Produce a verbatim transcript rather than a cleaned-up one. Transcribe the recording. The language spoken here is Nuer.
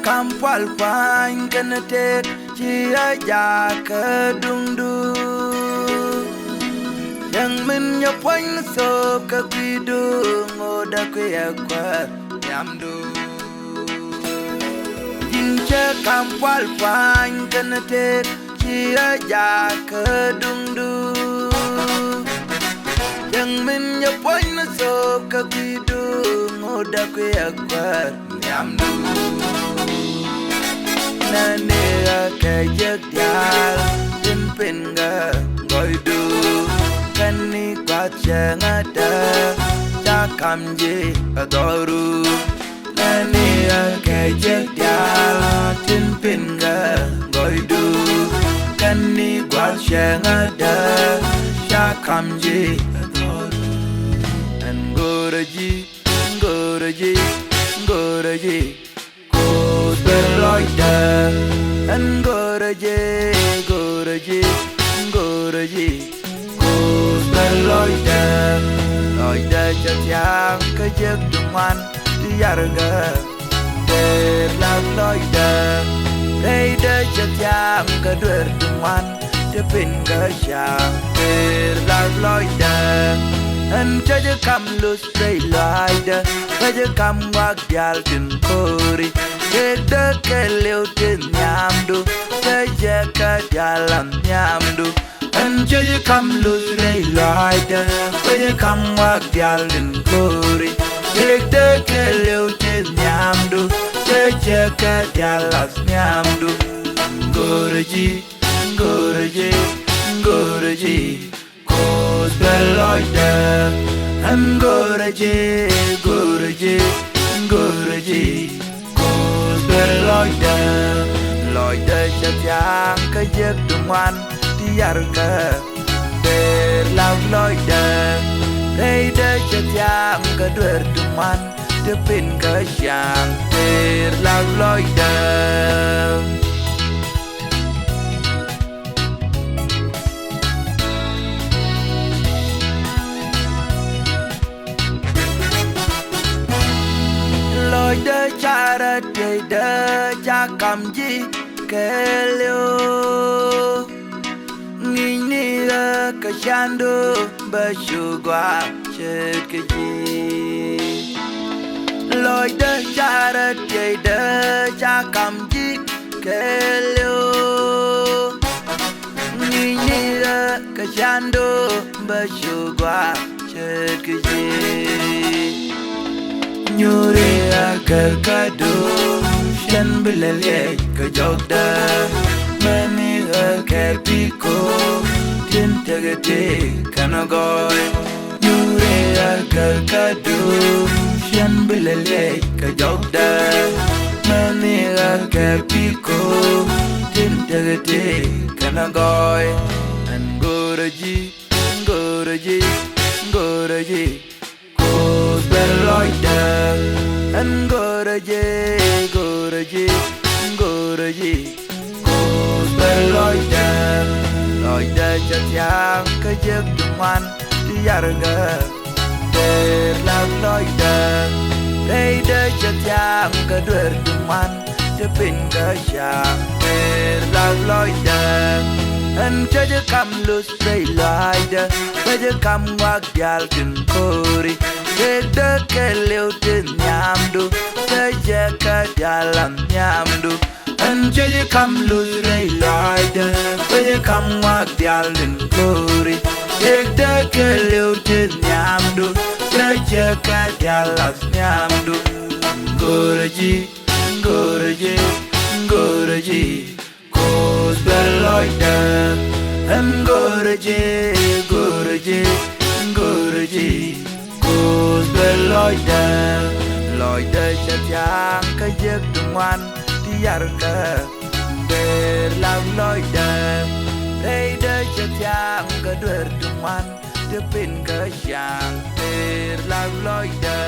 Kam pual puany kɛnɛ tëk ci a jak kä duŋdu. Cäŋ min nyɛ puɔ̱ny ni thok kä kui̱du, ŋot a kui̱ a kuäär nhiamdu. Ji̱n cä kam pual puany kɛnɛ tëk ci a jak kä duŋdu. Cäŋ min nyɛ puɔ̱ny ni thok kä kui̱du, ŋot a kui̱ a kuäär nhiamdu. Nɛni ɣä kɛ jek diaal tin pin ɣä gɔydu. Kɛn ni gua̱th cäŋ a dä ca kam ji̱ a dhɔru. Nɛni ɣä kɛ jek diaal tin pin ɣä gɔydu. Kɛn ni gua̱th cäŋ a dä ca kam ji̱ a dhɔru. Ɛn go̱rä ji̱, ɛn go̱rä ji̱, ɛn go̱rä ji̱. Kuoth bɛ lɔcdä. Ɛn go̱rä ji̱, go̱rä ji̱, ɛn go̱rä ji̱. Kuoth bɛ lɔcdä. Lɔcdä cɛ thia̱a̱ŋ kä jek ti ŋuan ti yargä. Tëër lak lɔcdä. Rɛydä cɛ thia̱a̱ŋ kä duer ti ŋuan ti pin kä ciaŋ. Tëër lak lɔcdä. Ɛn cä jɛ kam luth rɛy lɔcdä. Cä jɛ kam wak diaal tin ko̱ri. Tëëkdä kɛ liw ti nhiamdu. Cä jɛ kä diaal an nhiamdu. Ɛn cä jɛ kam luth rɛy lɔcdä. Cä jɛ kam wak diaal tin ko̱ri. Tëëkdä kɛ liw ti nhiamdu. Cä jɛ kä diaal an nhiamdu. Go̱rä ji̱, go̱rä ji̱, go̱rä ji̱. Kuoth bɛ lɔcdä. Ɛn go̱rä ji̱, go̱rä ji̱, go̱rä ji̱. Kuoth bɛ lɔcdä. Lɔcdä cɛ thia̱a̱ŋ kä jek ti ŋuan ti yargä. Tëër lak lɔcdä. Rɛydä cɛ thia̱a̱ŋ kä duer ti ŋuan ti pin kä ciaŋ. Tëër lak lɔcdä. Lɔcdä carɛ tiɛcdä ca kam ji̱ kɛɛliw. Ŋi̱i̱cni ɣä kɛ candu bä cu gɔaa ce̱tkɛ ji̱. Lɔcdä carɛ tiɛcdä ca kam ji̱ kɛɛliw. Ŋi̱i̱cni ɣä kɛ candu bä cu gɔaa ce̱tkɛ ji̱. Nyuuri ɣä kɛ kädu cɛn bi lɛ liɛc kɛ jɔkdä. Mäni ɣä kɛ piko tin tekɛ ti kɛn gɔɔy. Nyuuri ɣä kɛ kädu cɛn bi lɛ liɛc kɛ jɔkdä. Mäni ɣä kɛ piko tin tekɛ ti kɛn gɔɔy. Ɛn go̱rä ji̱, ɛn go̱rä ji̱, ɛn go̱rä ji̱. Kuoth bɛ lɔcdä. Ɛn go̱rä ji̱, go̱rä ji̱, ɛn go̱rä ji̱. Kuoth bɛ lɔcdä. Lɔcdä cɛ thia̱a̱ŋ kä jek ti ŋuan ti yargä. Tëër lak lɔcdä. Rɛydä cɛ thia̱a̱ŋ kä duer ti ŋuan ti pin kä ciaŋ. Tëër lak lɔcdä. Ɛn cä jɛ kam luth rɛy lɔcdä. Cä jɛ kam wak diaal tin ko̱ri. Tëëkdä kɛ liw ti nhiamdu. Cä jɛ kä diaal an nhiamdu. Ɛn cä jɛ kam luth rɛy lɔcdä. Cä jɛ kam wak diaal tin ko̱ri. Tëëkdä kɛ liw ti nhiamdu. Cä jɛ kä diaal an nhiamdu. Go̱rä ji̱, go̱rä ji̱, go̱rä ji̱. Kuoth bɛ lɔcdä. Ɛn go̱rä ji̱, go̱rä ji̱, go̱rä ji̱. Kuoth bɛ lɔcdä. Lɔcdä cɛ thia̱a̱ŋ kä jek ti ŋuan ti yargä. Tëër lak lɔcdä. Rɛydä cɛ thia̱a̱ŋ kä duer ti ŋuan ti pin kä ciaŋ. Tëër lak lɔcdä.